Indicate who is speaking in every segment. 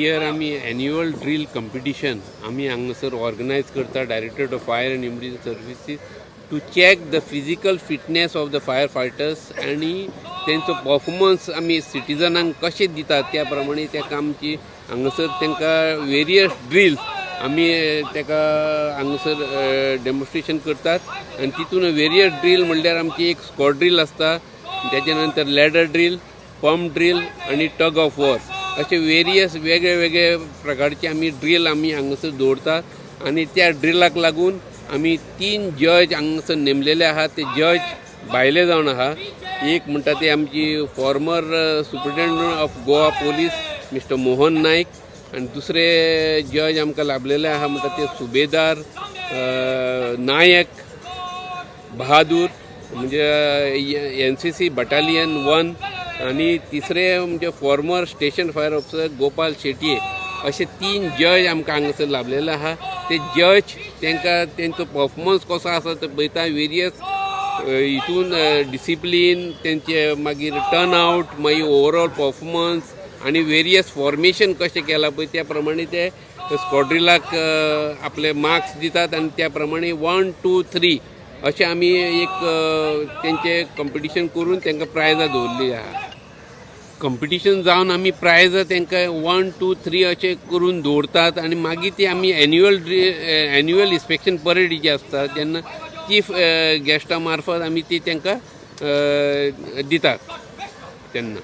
Speaker 1: Year आमी annual drill competition आमी हांगासर ऑर्गनायज करता, Directorate of Fire and Emergency Services, to check the physical fitness of the fire fighters आनी तेंचो performance आमी सिटीजनांक कशें दितात, त्या प्रमाणे त्या आमची हांगासर तांकां वेरियस ड्रिल्स आमी ताका हांगासर डेमॉन्स्ट्रेशन करतात. आनी तितून वेरियस ड्रील म्हणल्यार आमची एक स्क्वॉड ड्रील आसता, त्याच्या नंतर लॅडर ड्रील, पंप ड्रील आनी टग ऑफ वॉर, असे वेरियस वेगळे वेगळे प्रकारचे आमी ड्रील आमी हांगासर दवरतात. आनी त्या ड्रिलाक लागून आमी तीन जज हांगासर नेमलेले आहात. ते जज भायले जावन आहा. एक म्हणटा ते आमची former Superintendent of Goa Police, Mister Mohan Naik, आनी दुसरे जज आमकां लाभलेले आहा म्हणटा ते सुबेदार नायक बहादूर, म्हणजे एनसीसी बटालियन 1, आनी तिसरे म्हणजे former station fire officer Gopal Shetye. असे तीन जज आमकां हांगासर लाभलेले आहा. ते जज तांकां तेंचो परफॉर्मन्स कसो आसा ते पळयता, वेरियस हितून डिसिप्लीन तेंचे, मागीर टर्न आवट, मागीर ओवरऑल परफॉर्मन्स आनी वेरियस फॉर्मेशन कशें केलां पळय, त्या प्रमाणे ते स्क्वॉड्रिलाक आपले मार्क्स दितात. आनी त्या प्रमाणे वन, टू, थ्री अशें आमी एक तेंचे कंपिटिशन करून तांकां प्रायजां दवरली आहा. कंपिटिशन जावन आमी प्रायजां तांकां वन, टू, थ्री अशें करून दवरतात. आनी मागीर ती आमी एन्युअल इन्स्पेक्शन परेड जी आसता, तेन्ना चीफ गेस्टा मार्फत आमी ती तांकां दितात तेन्ना.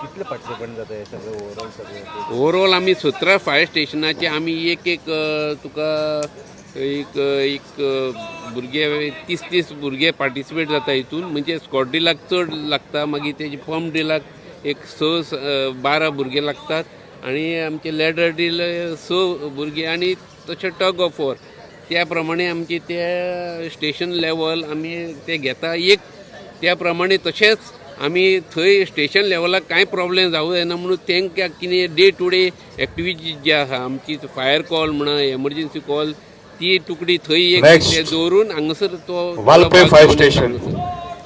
Speaker 2: कितले पार्टिसिपंट जाता हे सगळे, ओवरऑल सगळे?
Speaker 1: ओवरऑल आमी 17 फायर स्टेशनाचे आमी एक एक तुका एक एक भुरगे, 30 30 भुरगे पार्टिसिपेट जाता हितून. म्हणजे स्क्वॉड ड्रिलाक चड लागता, मागीर तेजे पंप ड्रिलाक एक स 12 भुरगे लागतात आनी आमचे लॅडर ड्रील स भुरगे आनी तशें टग ऑफ वॉर. त्या प्रमाणे आमचे ते स्टेशन लेवल आमी ते घेता एक. त्या प्रमाणे तशेंच आमी थंय स्टेशन लेवलाक कांय प्रॉब्लेम जावं जायना म्हणून तांकां कितें डे टू डे एक्टिविटी जी आसा आमची, फायर कॉल म्हणा, एमर्जन्सी कॉल, ती तुकडी थंय एक
Speaker 3: Next.
Speaker 1: ते दवरून हांगासर तो
Speaker 3: Valpoi Fire Station.
Speaker 1: हांगासर.